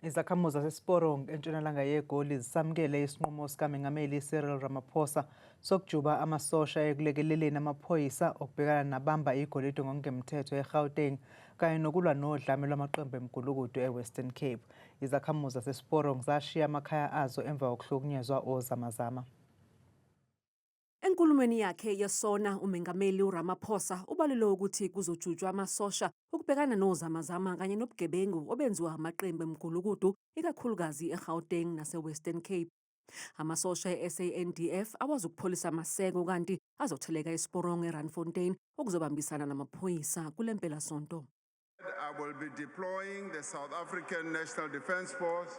Izakhamuzi zaseSporong entshonalanga yeGoli zisamukele isinqumo sikaMengameli Cyril Ramaphosa sokujuba amasosha ekulekeleleni amaphoyisa okubhekana nabamba igolide ngokungemthetho eGauteng kanye nokulwa nodlame lwamaqembu emigulukudu eWestern Cape. Izakhamuzi zaseSporong zashiya amakhaya azo emva kokuhlukunyezwa ozamazama. Enkulumweni yakhe yesona, uMengameli uRamaphosa ubalule ukuthi kuzojutshwa amasosha ukubhekana nozamazama kanye nobugebengu obenziwa amaqembu emigulukudu, ikakhulukazi eGauteng nase-Western Cape. Amasosha e-SANDF awazukupholisa amaseko kanti azotheleka eSporong eRandfontein ukuzobambisana namaphoyisa kule mpelasonto. I will be deploying the South African National Defence Force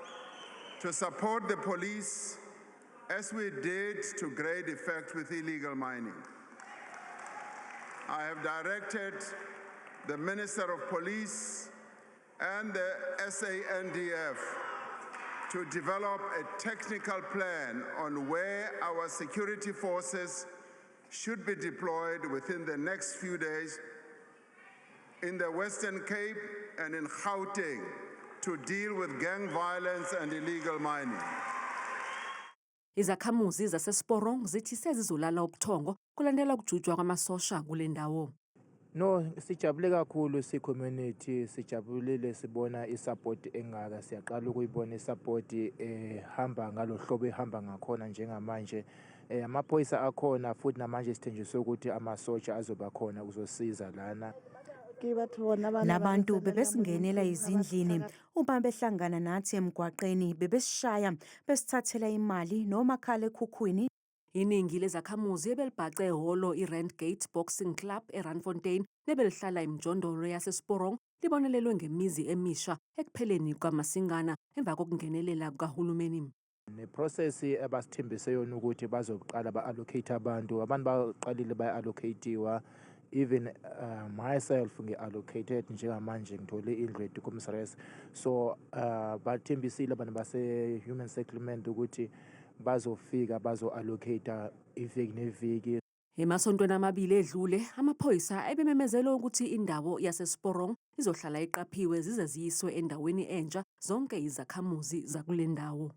to support the police as we did to great effect with illegal mining. I have directed the Minister of Police and the SANDF to develop a technical plan on where our security forces should be deployed within the next few days in the Western Cape and in Gauteng to deal with gang violence and illegal mining. Izakhamuzi zaseSporong zithi sezizolala ubuthongo kulandela ukujutshwa kwamasosha kule ndawo. No, sijabule kakhulu si-community, sijabulile sibona i-support engaka. Siyaqala ukuyibona i-support ehamba ngalohlobo ehamba ngakhona njengamanje. Amaphoyisa akhona futhi namanje sithenjiswe ukuthi amasotsha azoba khona kuzosiza lana. Labantu bebesingenela ezindlini uma behlangana nathi emgwaqeni, bebesishaya, besithathela imali nomakhalekhukhwini. Iningi lezakhamuzi ebelibhace ehholo i-Randgate Boxing Club eRandfontein nebelihlala emjondolo yaseSporong libonelelwe ngemizi emisha ekupheleni kwaMasingana emva kokungenelela kukahulumeni. Ne-process abasithembise yona ukuthi bazoqala ba-allocate abantu, abantu baqalile baya-allocate-iwa. Even myself ngi-allocated njengamanje, ngithole indlu eToekomsrus. So bathembisile abantu base-human settlement ukuthi bazofika bazo-allocate iviki neviki. Emasontweni amabili edlule, amaphoyisa ebememezele ukuthi indawo yaseSporong izohlala iqaphiwe zize ziyiswe endaweni entsha zonke izakhamuzi zakule ndawo.